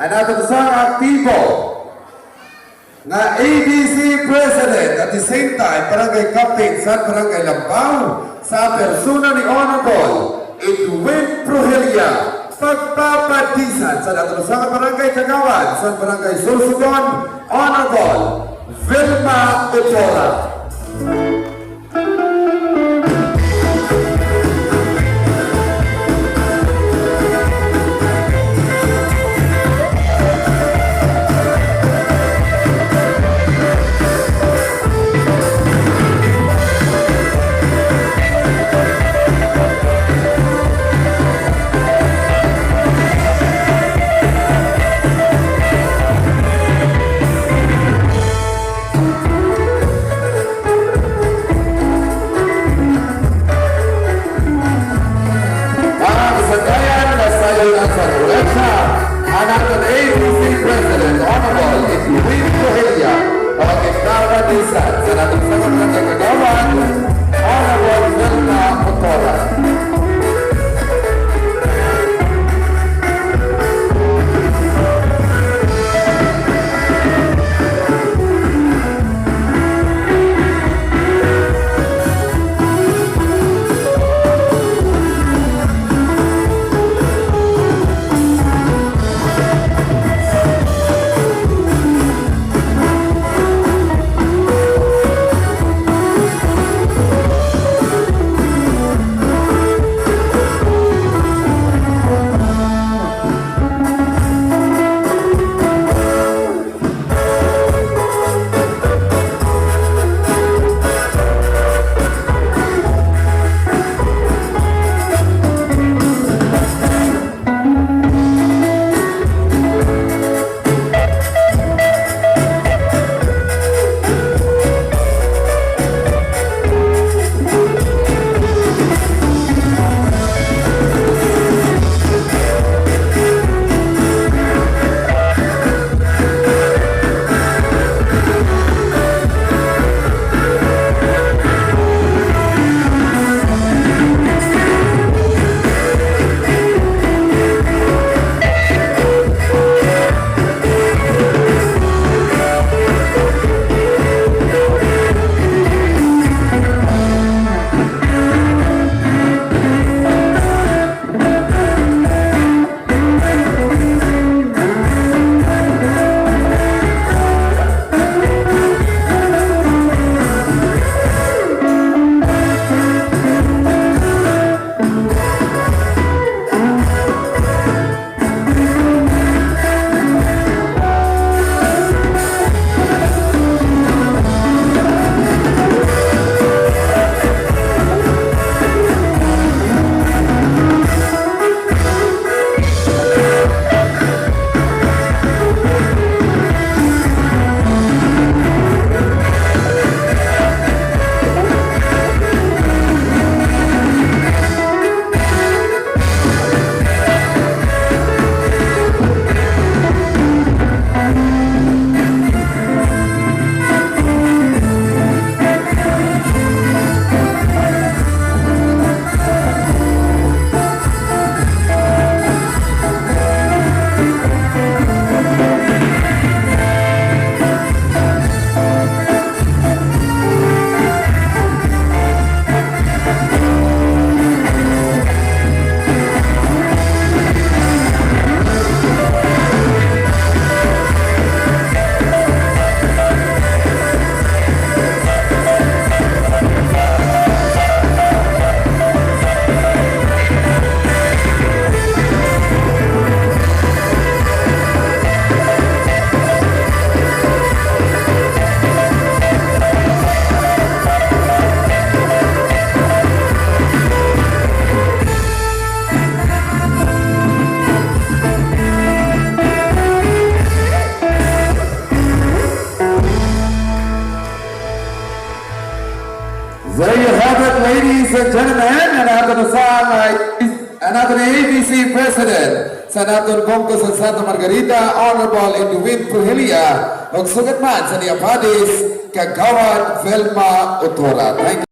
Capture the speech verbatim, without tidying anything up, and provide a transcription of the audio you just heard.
An aton usa nga aktibo nga A B C President, at the same time, Barangay Captain san Barangay Lambao, sa persona ni Honorable Edwin Prohelia, pagpapadisan sa aton usa nga barangay kagawad san Barangay Sorsogon, Honorable Vilma Otora. An sangkayan nga sayon an sa derecha, an aton A B C President, Honorable Edwin Prohelia, o an pagpapadisan sa aton usa nga barangay kagawad, Honorable Vilma Otora. There you have it, ladies and gentlemen, an aton usa nga, an aton A B C President san aton Bungto san Santa Margarita, Honorable Edwin Prohelia, ug sugad man san iya padis, Kagawad Vilma Otora. Thank you.